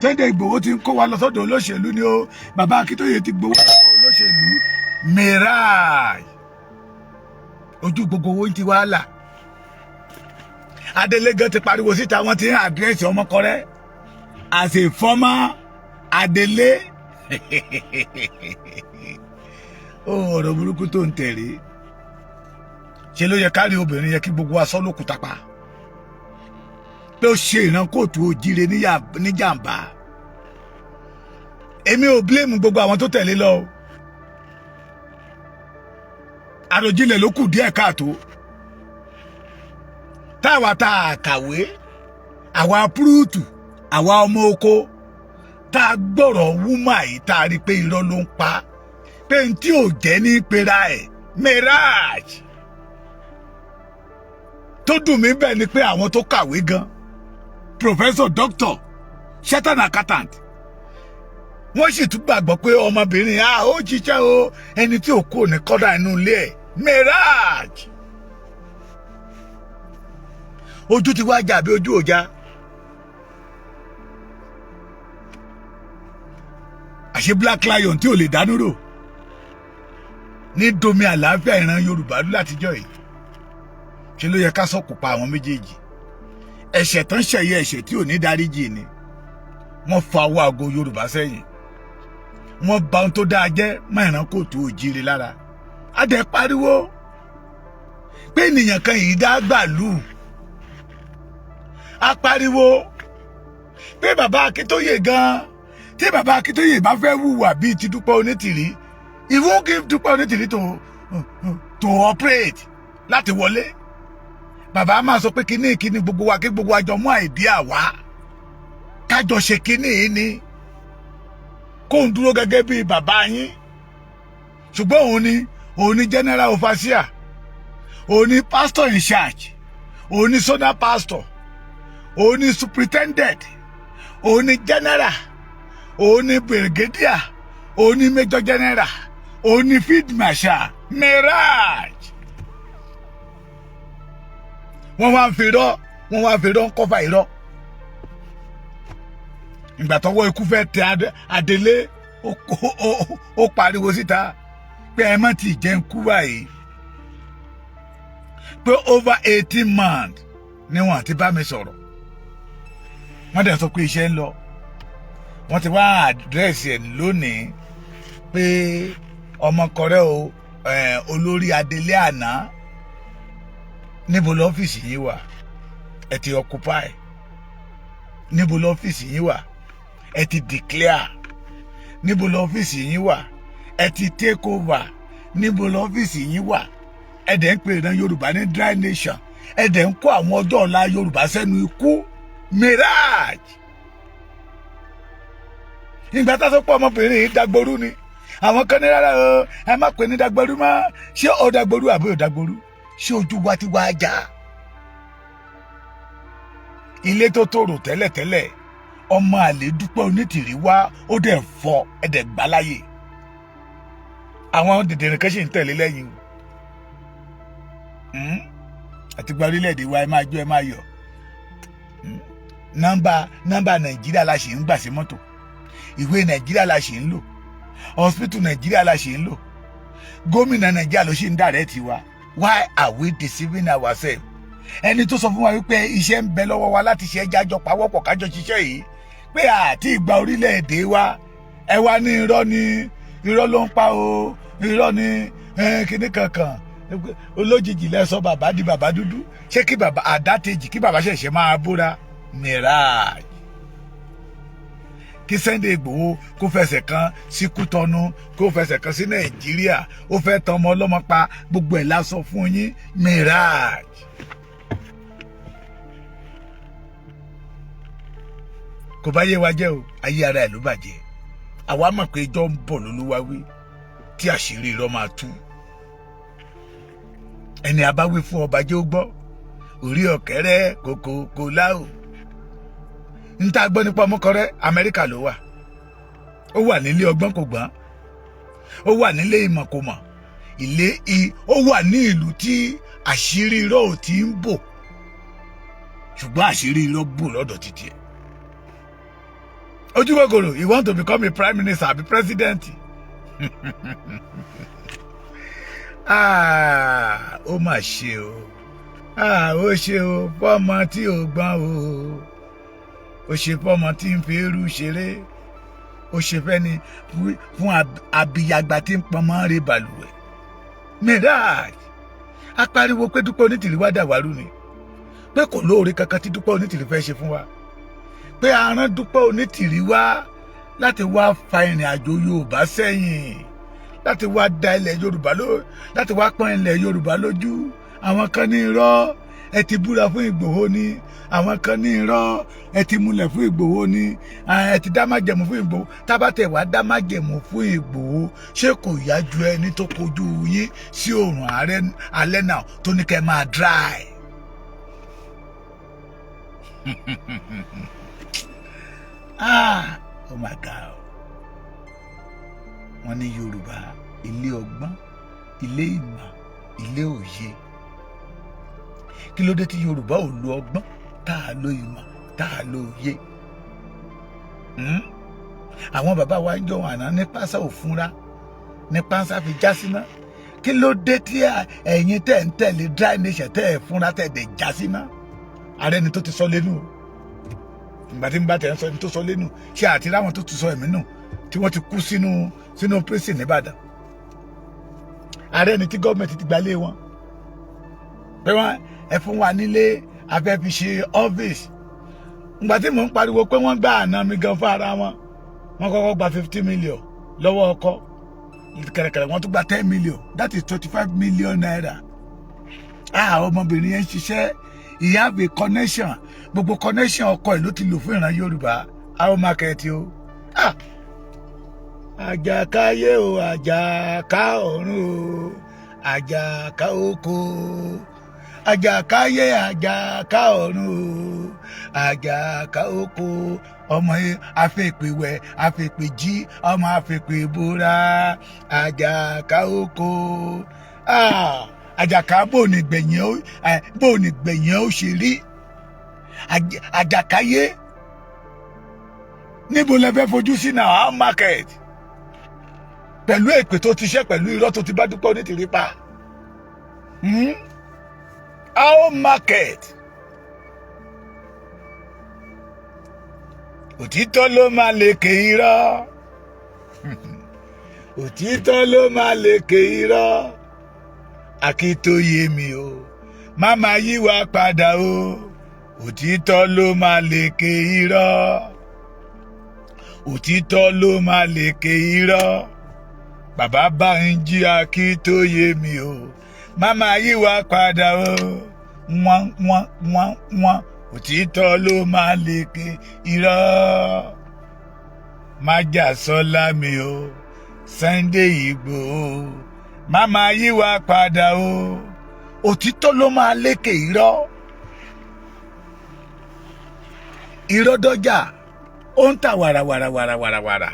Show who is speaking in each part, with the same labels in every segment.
Speaker 1: Sunday Igboho ti ń kó wa lọ sọ́dọ̀ olóṣèlú ni o. Bàbá Akíntóyè ti gbowó lọ́wọ́ olóṣèlú. Mirage, ojú gbogbo owó ń ti wá là. Adelé gan ti pariwo síta, wọ́n ti ń address Ọmọkọrẹ́ as a former Adelé. Ó ọ̀rọ̀ burúkú tó ń tẹ̀lé ṣe ló yẹ kárí obìnrin yẹ kí gbogbo wa sọ lókùúta pa pé ó ṣe ìran kóòtù òjíire níjàmbá. Èmi ò blame gbogbo àwọn tó tẹ̀lé lọ o. Àròjinlẹ̀ ló kù díẹ̀ káàtó. Táwa tá a kàwé, àwa púrúùtù, àwa ọmọ oko, tá a gbọ́rọ̀ wúmà yìí, tá a rí i pé irọ́ ló ń pa, pé n tí ò jẹ́ ní pera ẹ̀ mirage. Tó dùn mí bẹ́ẹ̀ ni pé àwọn tó kàwé gan, professor, doctor, chartered accountant, wọ́n sì tún gbàgbọ́ pé ọmọbìnrin a ó jíjẹ́ o, ẹni tí ò kúrò ní kọ́dà inú ilé ẹ̀. Mirage, ojú ti wá jà bí ojú òjá. Àṣé black lion tí ò lè dánú rò ní domi àlàáfíà ìran Yorùbá látijọ́ yìí, ṣe ló yẹ ká sọ̀kò pa àwọn méjèèjì. Ẹ̀ṣẹ̀ tán ṣẹ̀yẹ, ẹ̀ṣẹ̀ tí ò ní dáríjì ni. Wọ́n fa owó aago Yorùbá sẹ́yìn, wọ́n bà ohun tó dáa jẹ́ mọ́ ìran kóòtù òjìrì lára. A dẹ̀ pariwo pé ènìyàn kan yìí dá gbàlú. A pariwo pé bàbá Akíntóyè gan, tí bàbá Akíntóyè bá fẹ́ hùwà bíi ti Dúpẹ́ Onítìrí, he won't give Dúpẹ́ Onítìrí to operate láti wọlé. Bàbá máa sọ pé kíní kíní gbogbo wa, kí gbogbo wa jọ mú idea wá, kájọ ṣe kíní yìí ni, kóun dúró gẹ́gẹ́ bíi bàbá yín. Ṣùgbọ́n òun ni general overseer, òun ni pastor in charge, òun ni zonal pastor, òun ni superintendent, òun ni general, òun ni brigadier, òun ni major general, òun ni field marshal. Mirage, wọ́n wá ń fi irọ́, wọ́n wá ń fi irọ́ ń kọ́fà irọ́. Ìgbà tọ́wọ́ ikú fẹ́ tẹ Adelé, ó pariwo síta pé ẹ má ti jẹ́ ń kú báyìí, pé over 18 months ni wọ́n ti bá mi sọ̀rọ̀. Wọ́n dẹ̀ sọ pé iṣẹ́ ń lọ. Wọ́n ti wá address ẹ̀ lónìí pé ọmọkọrẹ́ o, olórí Adelé àná, níbo lọ́fíìsì yín wà? Ẹ ti occupy. Níbo lọ́fíìsì yín wà? Ẹ ti declare. Níbo lọ́fíìsì yín wà? Ẹ ti take over. Níbo lọ́fíìsì yín wà? Ẹ dẹ̀ ń pè ìran Yorùbá ní dry nation, ẹ dẹ̀ ń kó àwọn ọjọ́ ọ̀la Yorùbá sẹ́nu ikú. Mirage, ìgbà tá a sọ pé ọmọbìnrin yìí dagboru ni, àwọn kan ní rárá o, ẹ má pè ní dagboru mọ́. Ṣé ó dagboru àbí ò dagboru? Ṣé ojú wa ti wá já? Ilé tó tòrò tẹ́lẹ̀tẹ́lẹ̀, ọmọ àlè Dúpẹ́ Onítìrí wá, ó dẹ̀ fọ́, ẹ dẹ̀ gbá láyè. Àwọn dìndìnrín kan sì ń tẹ̀lé lẹ́yìn o. Àti gba orílẹ̀-èdè wa, ẹ máa jó, ẹ máa yọ̀. Nọ́mbà Nàìjíríà la ṣì ń gbà sí mọ́tò, ìwé Nàìjíríà la ṣì ń lò, hospital Nàìjíríà la ṣì ń lò, gómìnà Nàìjíríà ló ṣì ń direct wa. Why are we deceiving ourselves? Ẹni tó sọ fún wa wípé iṣẹ́ ń bẹ lọ́wọ́ wa láti ṣe, jájọ pawọ́pọ̀ kájọ ṣiṣẹ́ yìí, pé àti ìgbà orílẹ̀-èdè wa, ẹ wá ní irọ́ ni, irọ́ ló ń pa o, irọ́ ni kíní kankan. Olójijì lẹ́sọ bàbá di bàbá dúdú. Ṣé kí bàbá àdátejì, kí bàbá ṣẹ̀ṣẹ̀ máa búra? Mirage, kí Sunday Igboho kó fẹsẹ̀ kan sí Kútọ́nù, kó fẹsẹ̀ kan sí Nàìjíríà, ó fẹ́ tan ọmọ ọlọ́mọ pa, gbogbo ẹ̀ lásọ fún yín. Mirage, kò bá yé wa jẹ́ o, ayé ara ẹ̀ ló bàjẹ́. Àwa mọ̀ pé ijọ́ ń bọ̀ lólúwa wí tí àṣírí irọ́ máa tú. Ẹni abáwí fún ọba jẹ́ ó gbọ́ orí ọ̀kẹ́rẹ́ kòkò kò láò. N ta gbọ́ nípa ọmọkọrẹ́, Amẹ́ríkà ló wà. Ó wà nílé ọgbọ́n kò gbọ́n, ó wà nílé ìmọ̀ kò mọ̀, ilé i ó wà ní ìlú tí àṣírí irọ́ ò ti ń bò, ṣùgbọ́n àṣírí irọ́ bò lọ́dọ̀ títí ẹ̀. Ojú kòkòrò, he want to become a prime minister àbí president. Ah, ó mà ṣe o. Ah, ó ṣe o fọ́mọ tí ò gbọ́n o. Ó ṣe fọ́mọ tí ń fi eérú ṣeré. Ó ṣe fẹ́ni fún abiyagba tí ń pọnmọ́ rè balùwẹ̀. Mirage apariwo pé Dúpẹ́ Onítìrí wá dàwárú ni, pé kò lóore kankan tí Dúpẹ́ Onítìrí fẹ́ ṣe fún wa, pé a rán Dúpẹ́ Onítìrí wá láti wá fa ìrìn àjò Yorùbá sẹ́yìn, láti wá da ilẹ̀ Yorùbá ló, láti wá pọ́n ilẹ̀ Yorùbá lójú. Àwọn kan ní irọ́, ẹ ti búra fún Ìgbòho ni. Àwọn kan ní irọ́, ẹ ti múlẹ̀ fún Ìgbòho ni, ẹ ti dá májẹ̀mú fún Ìgbòho. Tábàtẹ̀ wá dá májẹ̀mú fún Ìgbòho, ṣé kò yá ju ẹni tó kojú yín sí òrùn àárẹ̀ alẹ́ náà tó ní kẹ́ máa dry? Ah, oh my God! Wọ́n ní Yorùbá, ilé ọgbọ́n, ilé ìmọ̀, ilé òye. Kí ló dé tí Yorùbá ò lo ọgbọ́n, tá a lo ìmọ̀, tá a lo òye? Àwọn bàbá wa ń jọ àná ní pásá òfúnra ní pásá fi já síná. Kí ló dé tí ẹ̀yin tẹ̀ ń tẹ̀lé dry nation tẹ̀ ẹ̀ fúnra tẹ̀ dẹ̀ já síná? Ààrẹ ni tó ti sọ lẹ́nu o. Ìgbà tí n bá tẹ̀ ń sọ ẹni tó sọ lẹ́nu, ṣé àti ráwọn tó ti sọ ẹ̀mí nù tí wọ́n ti kú sínú prison nìbàdàn? Ààrẹ ni tí gọ́ọ̀mẹ̀ntì ti gbalé wọn pé wọ́n ẹ fún wa nílé, a fẹ́ fi ṣe ọ́fíìsì. Ìgbà tí mò ń pariwo pé wọ́n gbà àná mi gan fún ara wọn, wọ́n kọ́kọ́ gba 50 million lọ́wọ́ ọkọ kẹ̀rẹ̀kẹ̀rẹ̀, wọ́n tún gba 10 million, that is ₦25 million. Ah, ọmọbìnrin yẹn ń ṣiṣẹ́, he have a connection. Gbogbo connection ọkọ ẹ̀ ló ti lò fún ìran Yorùbá. How market o? Ah, àjàkáyé o, àjàká ọ̀run o, àjàká oko, àjàkáyé, àjàká ọ̀run o, àjàká oko. Ọmọ afẹ́pẹ́ afẹ́pẹ́ jí, ọmọ afẹ́pẹ́ búra, àjàká oko. Ah, àjàká, bò ní gbẹ̀yìn ó, bò ní gbẹ̀yìn ó ṣe rí? Àjàkáyé, níbo lẹ fẹ́ fojú sí náà? How market pẹ̀lú èpè tó ti ṣe, pẹ̀lú irọ́ tó ti bá Dúpẹ́ Onítìrí pa? How market? Òtítọ́ ló máa lékè irọ́, òtítọ́ ló máa lékè irọ́. Akíntóye mi o, má máa yí wa padà o. Òtítọ́ ló máa lékè irọ́, òtítọ́ ló máa lékè irọ́. Bàbá Bánjí Akíntóye mi o, má máa yí wa padà o. Wọ́n wọ́n wọ́n wọ́n, òtítọ́ ló máa lékè irọ́. Májàsọ́lá mi o, Sunday Ìgbòho, má máa yí wa padà o. Òtítọ́ ló máa lékè irọ́. Irọ́ dọ́jà, ó ń tà wàràwàràwàràwàrà.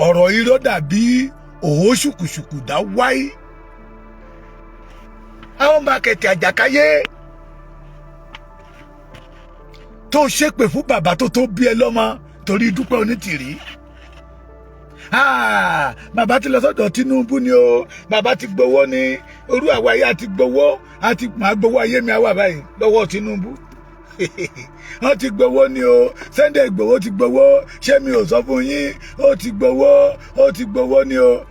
Speaker 1: Ọ̀rọ̀ irọ́ dàbí òhó ṣùkùṣùkù dá wáyé. Àwọn market, àjàkáyé tó ṣépè fún bàbá tó tó bí ẹ lọ́mọ torí Dúpẹ́ Onítìrí. Ah, bàbá ti lọ sọ́dọ̀ Tinubu ni o, bàbá ti gbowó ní orú àwa yìí, àti gbowó, àti màá gbowó ayé mi àwa báyìí lọ́wọ́ Tinubu. Wọ́n ti gbowó ni o, Sunday Igboho ti gbowó. Ṣé mi ò sọ fún yín? Ó ti gbowó, ó ti gbowó ni o.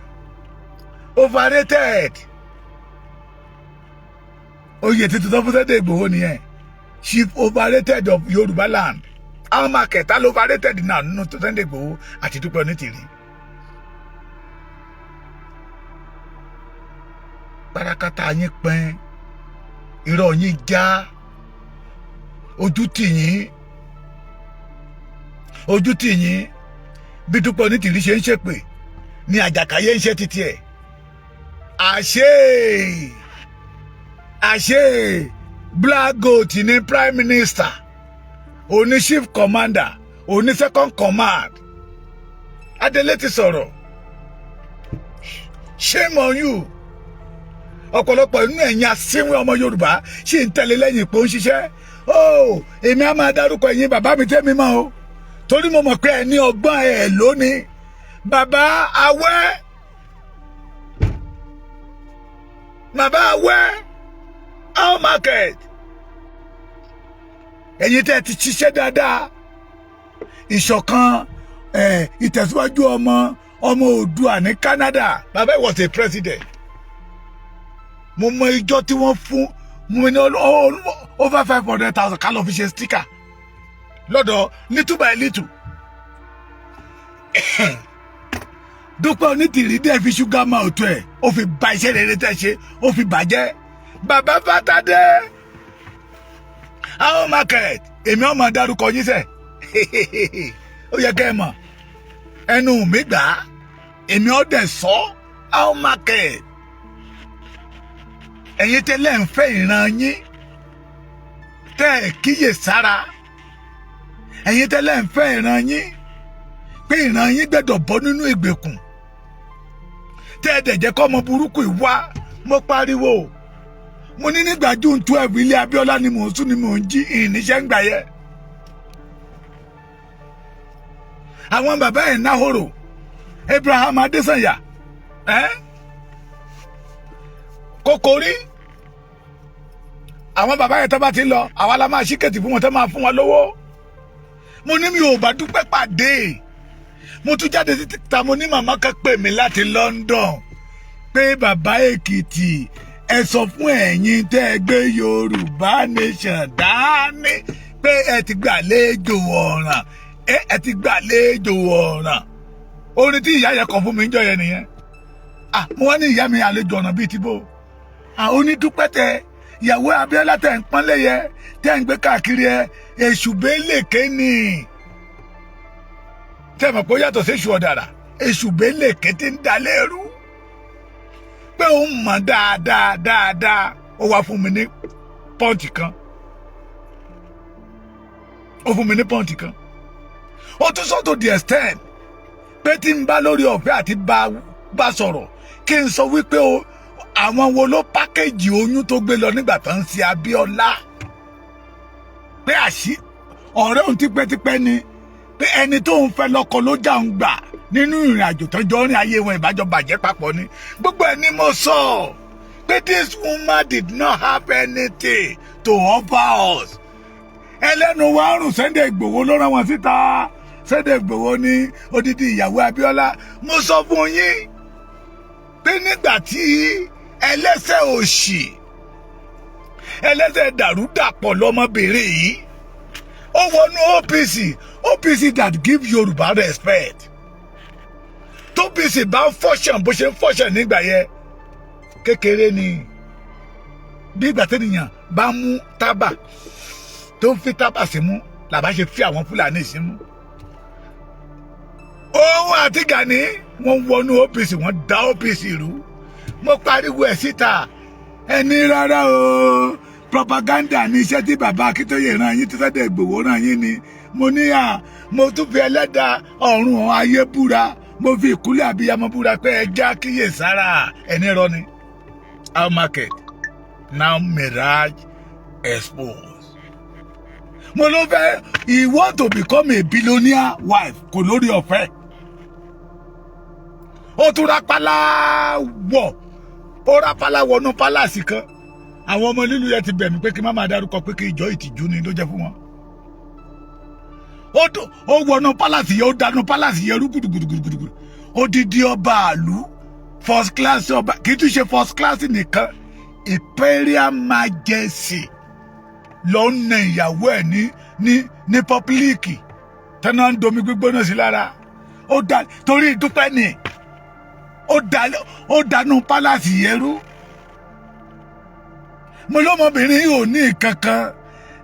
Speaker 1: Overrated. Oyè tuntun tó fún Sunday Igboho nìyẹn, chief overrated of Yorùbá land. Àwọn máa kẹta ló overrated náà nínú Sunday Igboho àti Dúpẹ́ Onítìrí. Pátákátá yín pín, irọ́ yín já, ojú tì yín, ojú tì yín. Bí Dúpẹ́ Onítìrí ṣe ń ṣèpè ní àjàkáyé ń ṣe títí ẹ̀. Àṣé Black Goat ní prime minister, òní chief commander, òní second command. Adélé ti sọ̀rọ̀. Shame on you. Ọ̀pọ̀lọpọ̀ inú ẹ̀yin asínwín ọmọ Yorùbá ṣì ń tẹ̀lé lẹ́yìn pé ó ń ṣiṣẹ́. Ó èmi á máa dárúkọ ẹ̀yin bàbá mi tẹ́mi mọ́ o. Torí mo mọ̀ pé ẹ ní ọgbọ́n ẹ lónìí. Bàbá Awẹ́, bàbá Awẹ́, how market, ẹ̀yin tẹ́ ti ṣiṣẹ́ dáadáa, ìṣọ̀kan, ìtẹ̀síwájú ọmọ Oòduà ní Canada. Bàbá was a president. Mo mọ ìjọ tí wọ́n fún mo ní over 500,000 ká lọ fi ṣe sticker lọ́dọ̀ little by little. Dúpẹ́ Onítìrí dẹ́ fi sugar mouth ẹ̀, ó fi ba iṣẹ́ rere tẹ́ ṣe, ó fi bàjẹ́. Bàbá Fatadé, how market, èmi ọmọ dárúkọ yín sẹ́, ó yẹ kẹ́ ẹ mọ̀, ẹnu mi gbà á, èmi ọ̀dẹ̀ sọ. How market, ẹ̀yin tẹ́lẹ̀ ń fẹ́ ìran yín, tẹ́ ẹ̀ kíyè sára, ẹ̀yin tẹ́lẹ̀ ń fẹ́ ìran yín pé ìran yín gbẹ́dọ̀ bọ́ nínú ìgbèkùn, tẹ́ ẹ dẹ̀ jẹ́ kọ́ ọmọ burúkú ìwá. Mo pariwo, mo ní nígbà June 12, ilé Abíọ́lá ni mò ń sùn ni mò ń jí, ìníṣẹ́ ń gbà yẹ. Àwọn bàbá ẹ̀ náhóró, Abraham Adesanya, ẹ́ kókórí, àwọn bàbá yẹn tó bá ti lọ, àwa la máa ṣí kẹ̀tì fún wọn tó máa fún wọn lówó. Mo ní mi ò bá dúpẹ́ pàdé. Mo tún jáde síta, mo ní màmá kan pè mí láti London pé bàbá Èkìtì, ẹ sọ fún ẹ̀yin tẹ́ ẹ gbé Yorùbá Nation dání pé ẹ ti gbàlejò ọ̀ràn, ẹ ti gbàlejò ọ̀ràn. Orin tí ìyá yẹn kọ fún mi ń jọ yẹn nìyẹn. Ah, mo wá ní ìyá mi, àlejò ọ̀nà bíi tìbò? Ah, onídúpẹ́ tẹ ìyàwó Abíọ́lá tẹ̀ ń pọ́nlé yẹ, tẹ́ ń gbé káàkiri ẹ, èṣù bẹ́lẹ̀kẹ́ ni. Tẹ́ mọ̀ pé ó yàtọ̀ sí èṣù ọ̀dàrà, èṣù bẹ́lẹ̀kẹ́ ti ń dalẹ̀ rú, pé òun mọ̀ dáadáa dáadáa. Ó wá fún mi ní pọ́ǹtì kan, ó fún mi ní pọ́ǹtì kan. Ó tún sọ to the extent pé tí n bá lórí ọ̀fẹ́ àti bá sọ̀rọ̀, kí n sọ wípé o àwọn wo ló package oyún tó gbé lọ nígbà tó ń ṣe Abíọ́lá, pé àṣì ọ̀rẹ́ òun tipẹ́tipẹ́ ni, pé ẹni tó ń fẹ́ lọ́kọ ló já ń gbà nínú ìrìn àjò tó jọ rìn ayé wọn, ìbájọ bàjẹ́ papọ̀ ni. Gbogbo ẹ̀ ni mo sọ pé this woman did not have anything to offer us. Ẹlẹ́nu wa rùn. Sunday Igboho ló rán wọn síta. Sunday Igboho ní odidi ìyàwó Abíọ́lá. Mo sọ fún yín pé nígbà tí ẹlẹ́sẹ̀ òṣì, ẹlẹ́sẹ̀ dàrúdàpọ̀ lọ́mọbìnrin yìí, ó wọnú OPC, OPC that give Yorùbá respect, tóPC bá ń fọ́ṣàn bó ṣe ń fọ́ṣàn nígbà yẹn, kékeré ni. Bí ìgbà tẹ́nìyàn bá mú tábà tó ń fi tábà sí mú làbá ṣe fi àwọn Fúlàní sí mú. Òun àti Gani, wọ́n wọnú OPC, wọ́n dá OPC rú. Mo pariwo ẹ̀ síta, ẹni rárá o, propaganda ní iṣẹ́ tí bàbá Akíntóyè rán yín, tí Sunday Igboho rán yín ni. Mo ní à, mo tún fi ẹlẹ́dàá ọ̀run ayé búra, mo fi ìkúlẹ̀ àbíyamọ búra pé ẹ já kíyè sára, ẹni rọ ni. How market now, mirage expose. Mo ló fẹ́, he want to become a billionaire wife, kò lórí ọ̀fẹ́. Ó tún rápálá wọ̀, ó rápálá wọnú palace kan. Àwọn ọmọ lílu yẹn ti bẹ̀ mí pé kí n má máa dárúkọ, pé kí ìjọ ìtìjú ni ló jẹ́ fún wọn. Ó wọnú palace yẹn, ó dánú palace yẹn rú gudugudugudugudu. Odidi ọba àlú, first class ọba, kì í tún ṣe first class nìkan, imperial majesty, ló ń na ìyàwó ẹ̀ ní public, tẹ́ná ń domi gbígbóná sí lára. Ó dá torí ìdúpẹ́ ni ó dánú palace yẹn rú. Mo lọ́mọbìnrin yìí ò ní kankan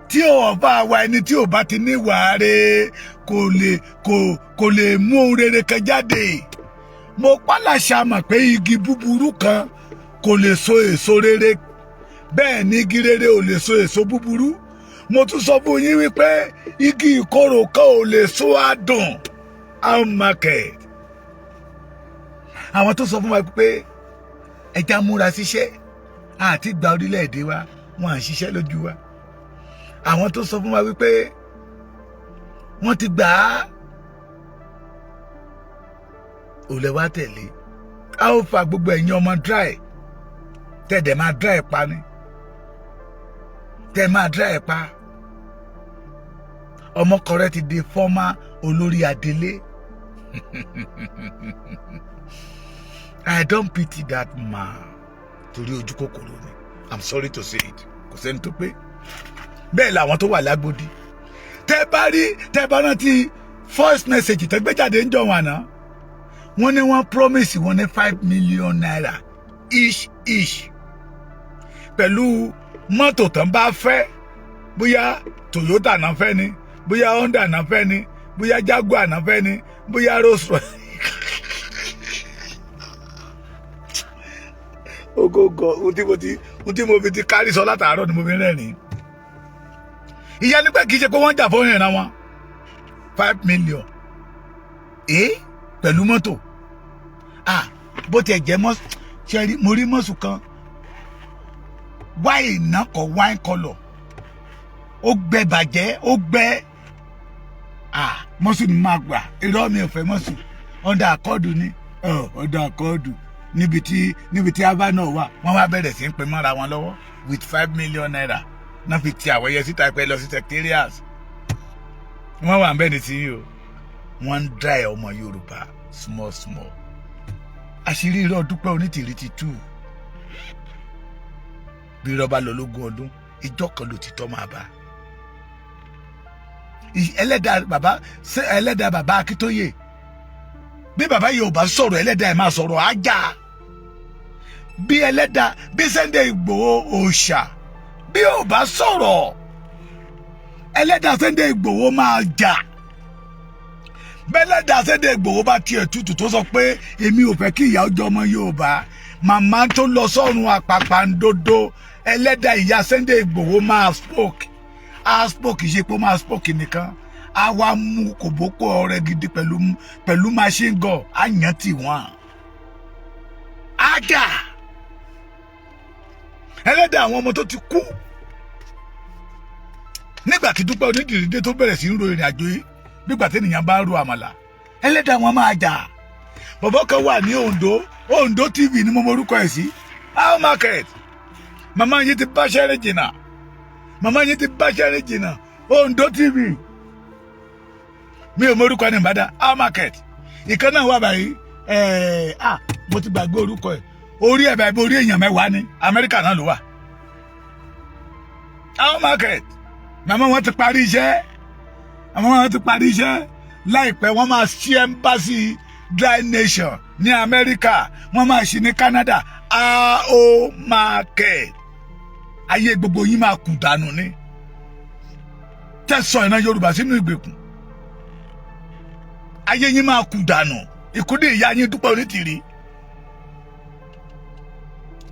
Speaker 1: tí ò bá wa, ẹni tí ò bá ti ní wàá kò lè kò lè mú ohun rere kan jáde. Mo pálàṣà mọ̀ pé igi búburú kan kò lè so èso rere, bẹ́ẹ̀ ni igi rere ò lè so èso búburú. Mo tún sọ fún yín wípé igi ìkorò kan ò lè so adùn. How market, àwọn tó sọ fún wa pé ẹja múra síṣẹ́ àti gba orílẹ̀-èdè wa, wọn à ń ṣiṣẹ́ lójú wa. Àwọn tó sọ fún wa wípé wọ́n ti gbà á. Ò lẹ wá tẹ̀lé. A ó fa gbogbo ẹ̀yin ọmọ dry tẹ̀dẹ̀ máa dry pa ni, tẹ̀ máa dry pa. Ọmọkọrẹ ti di former olórí adelé. I don't pity that man, torí ojú kòkòrò ni. I'm sorry to say it, kò sẹ́ni tó pé. Bẹ́ẹ̀ làwọn tó wà lágbódì. Tẹ́ bá rí, tẹ́ bá rántí first message tẹ́ gbé jáde ń jọ wọn àná, wọ́n ní wọ́n promise wọ́n ní ₦5 million each each, pẹ̀lú mọ́tò tán bá fẹ́, bóyá Toyota náà fẹ́ ni, bóyá Honda náà fẹ́ ni, bóyá Jaguar náà fẹ́ ni, bóyá Rolls Royce. Ogogo ohun tí mo ti, ohun tí mo fi ti kárí sọ látàárọ̀ ni mo fi rẹ́rìn-ín. Ìyẹn nígbà kì í ṣe pé wọ́n ń jà fún ìran wọn. 5 million pẹ̀lú mọ́tò. Ah, bó tiẹ̀ jẹ́ mọ́ ṣe rí, mo rí mọ́sù kan, wine náà kọ, wine colour, ó gbẹ bàjẹ́, ó gbẹ. Ah, mọ́sù ni máa gbà. Irọ́, mi ò fẹ́ mọ́sù. Honda Accord ni, Honda Accord. Níbi tí abá náà wà, wọ́n wá bẹ̀rẹ̀ sí í pin mọ́ra wọn lọ́wọ́ with ₦5 million náà fi ti àwọn ẹyẹ síta pé lọ sí secretariat. Wọ́n wà ń bẹ́ẹ̀ ní tí yìí o. Wọ́n ń dá ẹ̀ ọmọ Yorùbá small small. Àṣírí irọ́ Dúpẹ́ Onítìrí ti tú. Bí irọ́ bá lọ lógún ọdún, ìjọ kan ló ti tọ́ máa bá. Ẹlẹ́dàá bàbá, ẹlẹ́dàá bàbá Akíntóyè, bí bàbá yìí ò bá sọ̀rọ̀, ẹlẹ́dàá ẹ̀ máa sọ̀rọ̀ ájà. Bí ẹlẹ́dàá bí Sunday Ìgbòho òòṣà, bí ò bá sọ̀rọ̀, ẹlẹ́dàá Sunday Ìgbòho máa jà. Bẹ́lẹ́dàá Sunday Ìgbòho bá tiẹ̀ tutù tó sọ pé èmi ò fẹ́ kí ìyà ọjọ́ ọmọ Yorùbá, màmá tó lọ sọ́run àpàpàǹdodo, ẹlẹ́dàá ìyá Sunday Ìgbòho máa spoke. Á spoke, ṣe pé ó máa spoke nìkan, á wá mú kòbókò ọrẹ gidi pẹ̀lú machine gun, á yàn tì wọ́n, á jà. Ẹlẹ́dàá àwọn ọmọ tó ti kú nígbà tí Dúpẹ́ Onídìrí dé tó bẹ̀rẹ̀ sí ń ro ìrìn àjò yìí, nígbà tí ènìyàn bá ń ro àmàlà, ẹlẹ́dàá wọn máa jà. Bọ̀bọ̀ kan wà ní Ondo, Ondo TV ni mo mọ orúkọ ẹ̀ sí. How market, màmá yín ti bá ṣẹ́rin jìnnà, màmá yín ti bá ṣẹ́rin jìnnà. Ondo TV, mi ò mọ orúkọ ní ìbàdàn. How market, ìkan náà wà báyìí. Ẹ̀ẹ́, ah, mo ti gbàgbé orúkọ ẹ̀. Orí ẹ̀ báyìí, orí èèyàn 10 ní Amẹ́ríkà náà ló wà. How market, màmá wọn ti parí iṣẹ́, àwọn wọn ti parí iṣẹ́. Láìpẹ́, wọ́n máa ṣí embassy Dry Nation ní Amẹ́ríkà, wọ́n máa ṣí ní Canada. Ao market, ayé gbogbo yín máa kù dànù ni tẹ̀sán ìran Yorùbá sínú ìgbèkùn. Ayé yín máa kù dànù. Ìkúdé ìyá yín Dúpẹ́ Onítìrí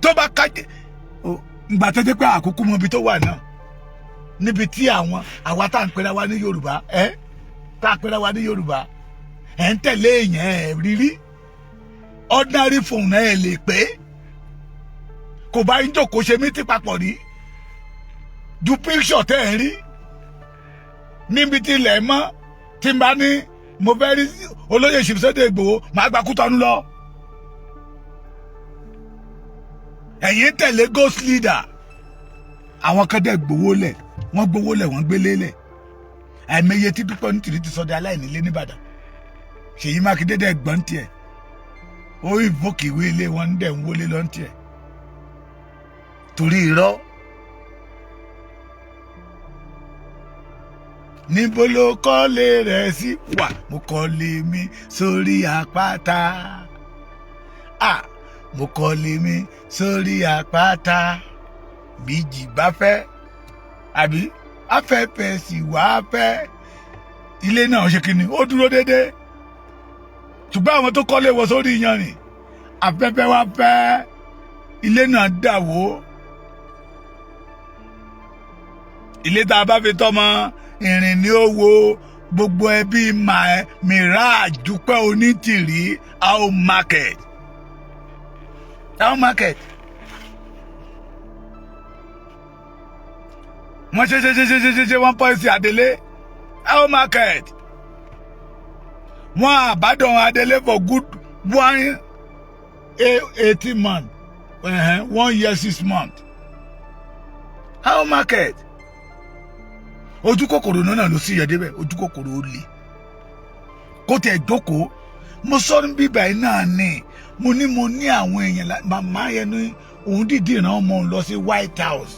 Speaker 1: tó bá kájé ìgbà tó jẹ́ pé àkókò mọ ibi tó wà náà, níbi tí àwọn àwa tá à ń pera wa ní Yorùbá, ẹ tá à ń pera wa ní Yorùbá, ẹ ń tẹ̀lé èèyàn ẹ rírí ordinary phone ẹ lè pé kò bá yín jókòó ṣe mítí papọ̀ rí ju picture tẹ́ ẹ̀ ń rí níbi tí ilẹ̀ mọ́. Tí n bá ní mo fẹ́ rí olóyè Sunday Igboho, màá gba Kútọ́nù lọ. Ẹ̀yin ń tẹ̀lé ghost leader. Àwọn kan dẹ̀ gbowó lẹ̀, wọ́n gbowó lẹ̀, wọ́n gbélé lẹ̀. Àìmọye tí Dúpẹ́ Onítìrí ti sọdẹ aláìnílé nìbàdàn. Ṣèyí Mákindé dẹ̀ gbọ́n tiẹ̀, ó ìvókè ìwé ilé wọn ń dẹ̀ ń wọlé lọ́n tiẹ̀ torí irọ́. Níbo ló kọ́lé rẹ̀ sí? Wà mo kọ́lé mi sórí àpáta. Ah, mo kọ́lé mi sórí àpáta. Bíjì bá fẹ́ àbí afẹ́fẹ́ sì wá fẹ́, ilé náà ṣe kí ni, ó dúró déédéé. Ṣùgbọ́n àwọn tó kọ́lé wọ sórí iyanrìn, afẹ́fẹ́ wá fẹ́, ilé náà dà wó. Ilé tá a bá fi tọ́mọ ìrìn ní ó wo. Gbogbo ẹbí Mirage Dúpẹ́ Onítìrí, how market, how market. Wọ́n ṣe ṣe ṣe ṣe ṣe ṣe ṣe, wọ́n pọ̀ sí Adélé. How market, wọ́n àbádọ́n Adélé for good. 1 18 month, 1 year 6 month. How market? Ojú kòkòrò náà ló sì yẹ débẹ̀. Ojú kòkòrò ó le kó tẹ̀ jókòó. Mo sọ ní bíbá yìí náà ni, mo ní mo ní àwọn èèyàn. Màmá yẹn ní òun dìídì rán ọmọ òun lọ sí White House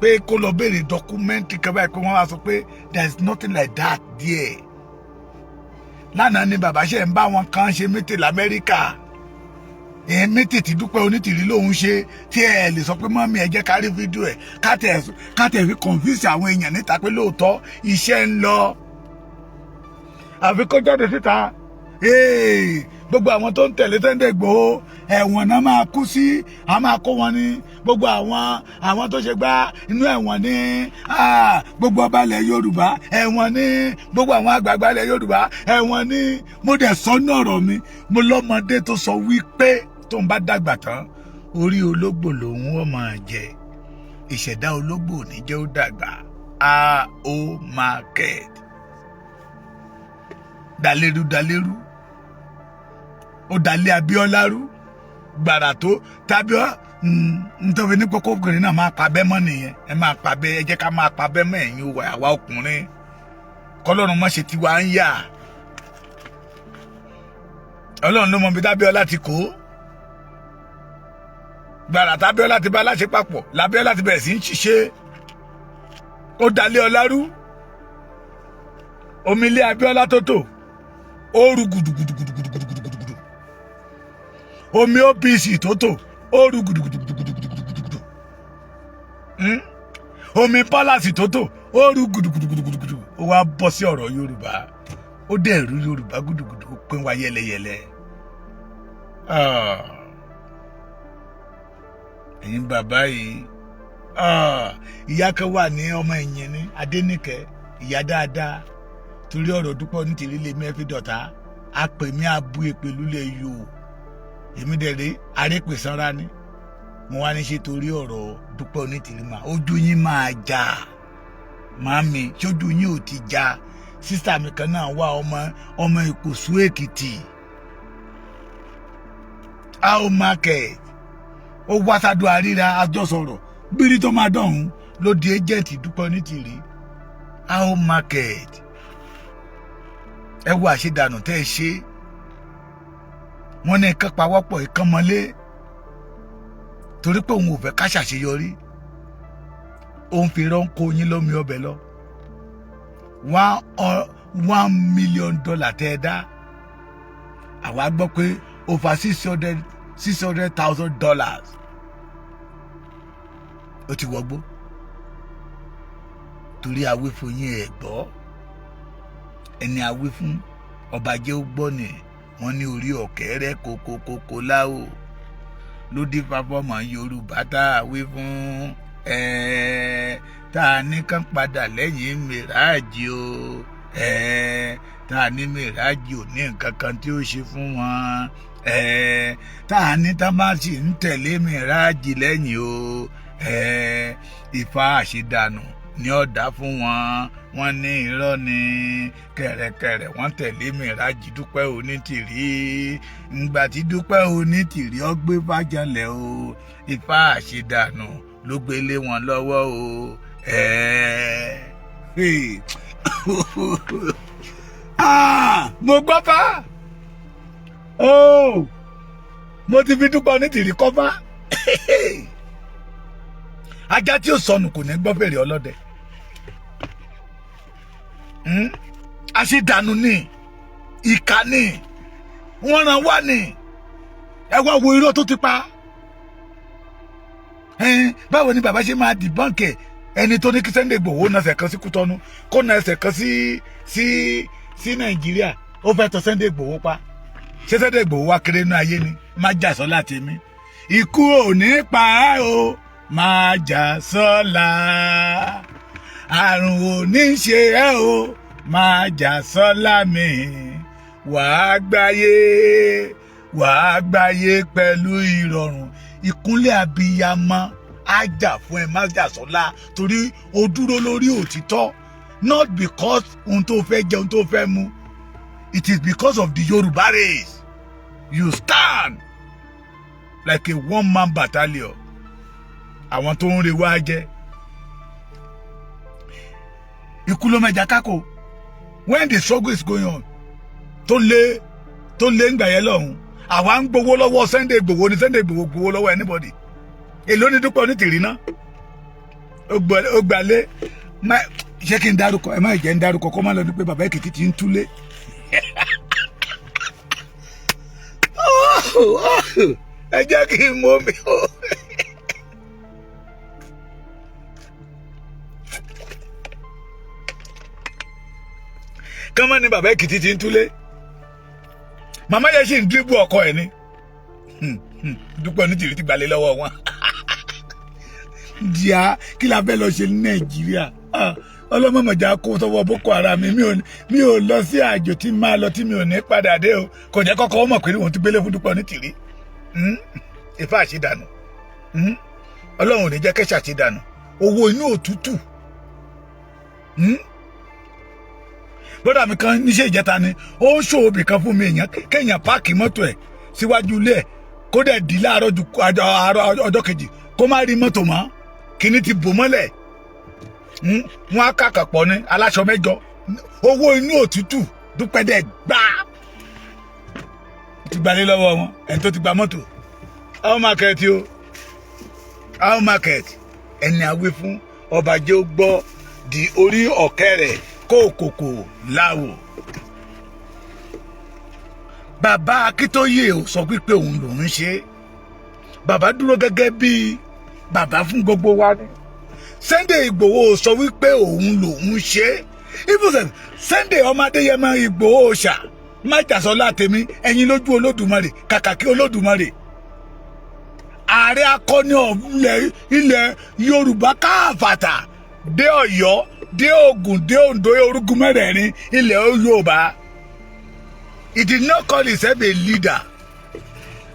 Speaker 1: pé kó lọ béèrè document kan báyìí, pé wọ́n wá sọ pé there is nothing like that there. Lánàá ni bàbá ṣe ń bá wọn kan ṣe meeting lamẹ́ríkà. Ẹ̀ meeting tí Dúpẹ́ Onítìrí lòun ṣe, tí ẹ lè sọ pé, "Mummy, ẹ jẹ́ ká rí fídíò ẹ̀, ká tẹ̀ fi confuse àwọn èèyàn níta pé lóòótọ́ iṣẹ́ ń lọ." Àfi kó jáde síta, gbogbo àwọn tó ń tẹ̀lé Sunday Igboho, ẹ̀wọ̀n náà máa kú sí, a máa kó wọn ní gbogbo àwọn tó ṣe gbá inú ẹ̀wọ̀n ní gbogbo ọba ilẹ̀ Yorùbá, ẹ̀wọ̀n ní gbogbo àwọn àgbààgbà ilẹ̀ Yorùbá, ẹ̀wọ̀n ní. Mo dẹ̀ sọ ní ọ̀rọ̀ mi, mo lọ́mọdé tó sọ wípé tóun bá dàgbà tán, orí ológbò lòun ó máa jẹ. Ìṣẹ̀dá ológbò ò ní jẹ́ ó dàgbà. A ó market dalérú dalérú, ó dalé Abíọ́lá rú gbàrà tó tábíọ́. Nítorí ní kókó ọkùnrin náà máa pa bẹ́ mọ́ nìyẹn. Ẹ máa pa bẹ́, ẹ jẹ́ ká máa pa bẹ́ mọ́. Ẹ̀yin àwa ọkùnrin, kọlọ́run má ṣe tiwa ń yà. Ọlọ́run ló mọ ibi tábíọ́lá ti kó gbàrà. Tábíọ́lá ti bá aláṣẹ papọ̀ lábíọ́lá ti bẹ̀rẹ̀ sí í ṣiṣẹ́. Ó dalé ọlá rú. Omi ilé Abíọ́lá tó tò, ó rú gudugudugudugudugudugudu. Omi OPC tó tò, ó rú gudugudugudugudugudu. Omi palace tó tò, ó rú gudugudugudugudu. Ó wá bọ́ sí ọ̀rọ̀ Yorùbá, ó dẹ̀ rú Yorùbá gudugudu, ó pín wa yẹlẹyẹlẹ. Ah. Ẹ̀yin bàbá yìí, ah, ìyá kan wà ní ọmọ ẹ̀yìn ní Adéníkẹ́, ìyá dáadáa. Torí ọ̀rọ̀ Dúpẹ́ Onítìrí lèmi ẹ fi dọ̀tá, a pè mí, abu èpè lulẹ̀ yòó. Èmi dẹ̀ rí arépè sanra ni mo wá ní ṣe. Torí ọ̀rọ̀ Dúpẹ́ Onítìrí mà, ojú yín máa já. Màmí, sójú yín ò ti já? Sister mi kan náà wà, ọmọ Ìkòsú Èkìtì, how market. Ó wá sádùn àríra, àjọsọ̀rọ̀ bírí tó máa dọ̀hún ló di agent Dúpẹ́ Onítìrí. How market? Ẹ wo àṣedànù tẹ́ ẹ ṣe. Wọ́n ní nǹkan pawọ́pọ̀ ìkan mọ́lé torí pé òun ò fẹ́ ká ṣàṣeyọrí. Òun fi rán kó yín lómi ọbẹ̀ lọ. $1 million tẹ́ ẹ dá, àwa gbọ́ pé over $600,000 ó ti wọgbó torí awífún yín. Ẹ̀ gbọ́, ẹni awí fún ọba jẹ́ ó gbọ́ ni. Wọ́n ní orí ọ̀kẹ́rẹ́ kókókókó láò ló dé fáfọ́mọ Yorùbá tá a wí fún ẹ, tá a ní kán padà lẹ́yìn mìíràjì o ẹ, tá a ní mìíràjì ò ní nǹkan kan tí ó ṣe fún wọn ẹ, tá a ní tá bá sì ń tẹ̀lé mìíràjì lẹ́yìn o ẹ, Ifá àṣedànù ní ọ̀dà fún wọn. Wọ́n ní irọ́ ni kẹ̀rẹ̀kẹ̀rẹ̀. Wọ́n tẹ̀lé mìíràjì Dúpẹ́ Onítìrí. Ǹgbà tí Dúpẹ́ Onítìrí ọgbẹ́ fàjọlẹ̀ o, Ifá àṣedànù ló gbélé wọn lọ́wọ́ o ẹ̀. Ah, mo gbọ́ fá oh, mo ti fi Dúpẹ́ Onítìrí kọ́ fá. Ajá tí ó sọnù kò ní gbọ́ fèrè ọlọ́dẹ. Àṣedànù ni, ìkà ni wọ́n ràn wá ní. Ẹ wá wo irọ́ tó ti pa. Báwo ni bàbá ṣe máa debunk ẹni tó ní kí Sunday Igboho na ẹsẹ̀ kan sí Kútọ́nù, kó na ẹsẹ̀ kan sí Nàìjíríà? Ó fẹ́ tọ́ Sunday Igboho pa. Ṣé Sunday Igboho wá kéré inú ayé ni? Má jà sọ́lá tèmi, ikú ò ní pa ẹ́ o, má jà sọ́lá. Àrùn ò ní ṣe ẹ́ o, má jà sọ́lá mi. Wàá gbáyé, wàá gbáyé pẹ̀lú ìrọ̀rùn. Ìkúnlẹ̀ abiyamọ á jà fún ẹ, má jà sọ́lá, torí o dúró lórí òtítọ́, not because ohun tó fẹ́ jẹ, ohun tó fẹ́ mu. It is because of the Yorùbá race. You stand like a one man battalion. Àwọn tó ń re wá jẹ́ ikú ló mẹ́ja kákò. When the struggle is going on, tó lé tó lé ń gbà yẹn lọ́hùn, àwa ń gbowó lọ́wọ́ Sunday Igboho ni. Sunday Igboho gbowó lọ́wọ́ anybody? Èló ní Dúpẹ́ Onítìrí ná? Ó gbalé. Ṣé kí n dárúkọ? Ẹ má jẹ́ ń dárúkọ, kó má lọ ní pé bàbá Èkìtì ti ń túlé. Ẹ jẹ́ kí n mú mi o. Kọ́mọ́ ni bàbá Èkìtì ti ń túlé. Màmá yẹn sì ń dìbò ọkọ ẹ̀ ni. Dúpẹ́ Onítìrí ti gbalé lọ́wọ́ wọn. Díà, kí la fẹ́ lọ ṣe ní Nàìjíríà? Ọlọ́mọmọ̀já kó sọ́wọ́ Boko Haram. Mi ò lọ sí àjò tí máa lọ tí mi ò ní padà dé o. Kò jẹ́ kọ́kọ́ mọ̀ pé òun ti gbélé fún Dúpẹ́ Onítìrí. Ìfẹ́ àṣedànù, Ọlọ́run ò ní jẹ́ kẹ́sà àṣedànù. Owó inú òtútù. Bọ́dà mi kan níṣẹ́ ìjẹta ni ó ń ṣòwò bì kan fún mi. Èèyàn kéèyàn park mọ́tò ẹ̀ síwájú ilé ẹ̀, kó dẹ̀ di láàárọ̀ ju àárọ̀ ọjọ́ kejì, kó má rí mọ́tò mọ́. Kíní ti bò mọ́lẹ̀, wọ́n á kàkà pọ̀ ní aláṣọ mẹ́jọ. Owó inú òtútù. Dúpẹ́ dẹ̀ gbá ti gbalé lọ́wọ́ wọn. Ẹni tó ti gba mọ́tò, how market o, how market. Ẹni àwí fún ọba jẹ́ ó gbọ́ di orí ọ̀kẹ́ rẹ̀ kó kòkò láwò. Bàbá Akíntóyè ò sọ pé òun lòún ṣe. Bàbá dúró gẹ́gẹ́ bí bàbá fún gbogbo wa ni. Sunday Ìgbòho sọ wípé òun lòún ṣe. Even Sunday ọmọ Adéyẹmọ Ìgbòho ṣà májàsọlá tèmi, ẹ̀yin lójú Olódùmarè, kàkà kí Olódùmarè, ààrẹ akọni ilẹ̀ Yorùbá káàfàtà, dé Ọ̀yọ́, dé Ògùn, dé Oǹdó, orúkún mẹ́rẹ̀ẹ̀rin ilẹ̀ Yorùbá. He did not call himself a leader,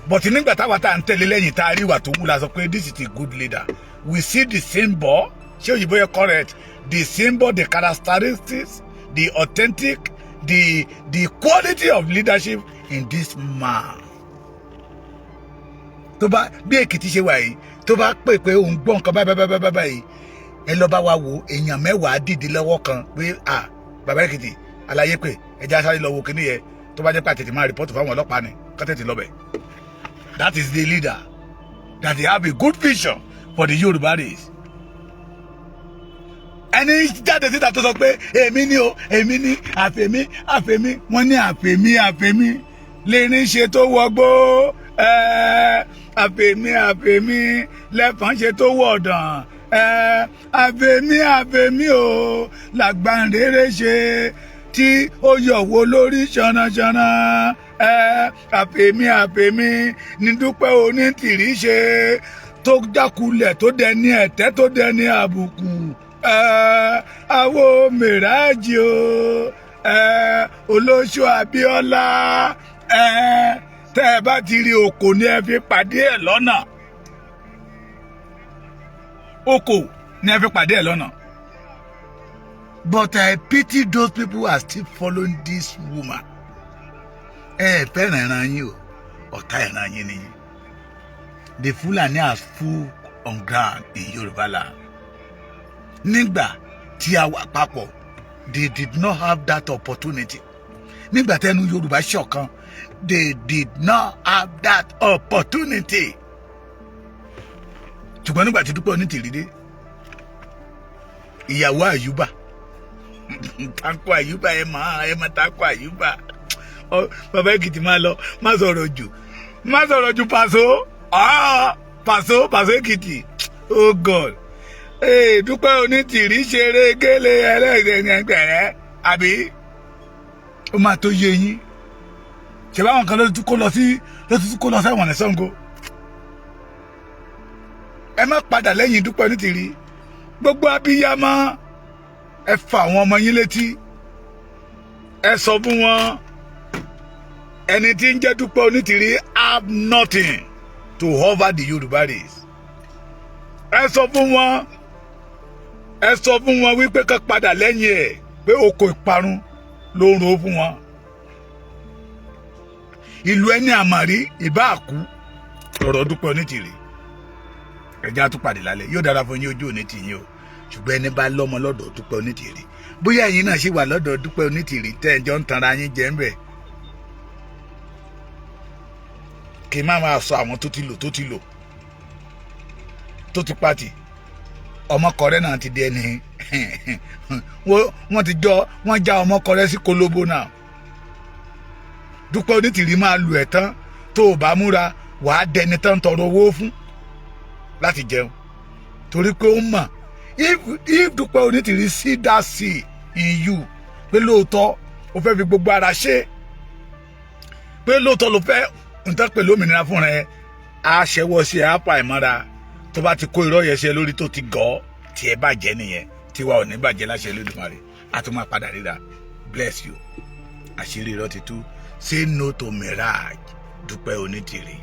Speaker 1: but nígbà táwa tá à ń tẹ̀lé lẹ́yìn, tá a rí ìwà tó wù, la sọ pé this is a good leader. We see the symbol. Ṣé òyìnbó yẹ correct? The symbol, the characteristics, the authentic, the quality of leadership in this man. Tó bá bí Èkìtì ṣe wà yìí, tó bá pè pé òun gbọ́ nǹkan báyìí báyìí báyìí báyìí, ẹ lọ bá wa wo, èèyàn 10 dìde lọ́wọ́ kan pé, "À, bàbá Èkìtì aláyé pé ẹja sáré lọ wo kíní yẹn." Tó bá jẹ́ pé àtètè máa report fáwọn ọlọ́pàá ni, ká tètè lọ bẹ̀. That is the leader that they have a good vision for the Yorùbá race. Ẹni jáde síta tó sọ pé èmi ni o, èmi ni, àfèmí àfèmí, wọ́n ní àfèmí àfèmí lẹ́ni ṣe tó wọgbó, àfèmí àfèmí lẹ́fọ̀n ṣe tó wọ̀dàn, àfèmí àfèmí o làgbàǹrere ṣe tí ó yọ̀wọ́ lórí ṣanṣanṣan, àfèmí àfèmí ní Dúpẹ́ Onítìrí ṣe tó jákulẹ̀, tó dẹni ẹ̀tẹ́, tó dẹni àbùkù. Àwo mìíràjì o, olóṣù Abíọ́lá, tẹ́ ẹ bá ti rí okò ní ẹ fi pàdé ẹ̀ lọ́nà, okò ní ẹ fi pàdé ẹ̀ lọ́nà. But I pity those people who are still following this woman. Ẹ fẹ́ràn ìran yín o, ọ̀tá ìran yín nìyí. The Fulani are full on ground in Yorùbá land. Nígbà tí a wà papọ̀, they did not have that opportunity. Nígbà tẹnu Yorùbá ṣọ̀kan, they did not have that opportunity. Ṣùgbọ́n nígbà tí Dúpẹ́ Onítìrí dé, ìyàwó Àyùbá, Tanko Àyùbá, ẹ máa ẹ máa Tanko Àyùbá, bàbá Èkìtì, máa lọ, má sọ̀rọ̀ jù, má sọ̀rọ̀ jù. Pàṣọ Pàṣọ, Pàṣọ Èkìtì, oh God, ee, Dúpẹ́ Onítìrí ṣeré gélé ẹlẹ́gbẹ̀rẹ́ àbí ó máa tó yé yín. Ṣe báwọn kan ló tún kó lọ sí, ló tún kó lọ sẹ́wọ̀n ní Ṣàngó. Ẹ má padà lẹ́yìn Dúpẹ́ Onítìrí. Gbogbo abiyamọ, ẹ fa àwọn ọmọ yín létí, ẹ sọ fún wọn, ẹni tí ń jẹ́ Dúpẹ́ Onítìrí have nothing to offer the Yorùbá race. Ẹ sọ fún wọn, ẹ sọ fún wọn wípé ká padà lẹ́yìn ẹ̀, pé oko ìparun ló ń ro fún wọn. Ìlú ẹni àmọ̀rí ìbá àkú lọ̀rọ̀ Dúpẹ́ Onítìrí. Ẹjẹ́ àtúpàdé lálẹ́. Yóò dára fún yín, ojú òní tì yín o. Ṣùgbọ́n ẹni bá lọ́mọ lọ́dọ̀ Dúpẹ́ Onítìrí, bóyá ẹ̀yin náà ṣì wà lọ́dọ̀ Dúpẹ́ Onítìrí tẹ́ ẹ jọ ń tanra yín jẹ́ ń bẹ̀, kí n má máa sọ àwọn tó ti lò, tó ti lò, tó ti pàtì. Ọmọkọrẹ náà ti di ẹni wọ́n ti jọ wọ́n já ọmọkọrẹ sí kolobo náà. Dúpẹ́ Onítìrí máa lù ẹ̀ tán. Tó o bá múra, wàá dẹni tán tọrọ owó fún láti jẹun, torí pé ó mọ̀, if Dúpẹ́ Onítìrí see that see in you pé lóòótọ́ o fẹ́ fi gbogbo ara ṣe, pé lóòótọ́ ló fẹ́ nǹkan pẹ̀lú òmìnira fún rẹ, á ṣẹwọ́ sí ẹ, á pa ìmọ́ra. Tó bá ti kó irọ́ yẹn ṣe lórí, tó ti gọ́ tiẹ̀ bàjẹ́ nìyẹn. Tiwa ò ní bàjẹ́ láṣẹ Olódùmarè. Á tún máa padà ríra. Bless you. Àṣírí irọ́ ti tú. Say no to mirage, Dúpẹ́ Onítìrí.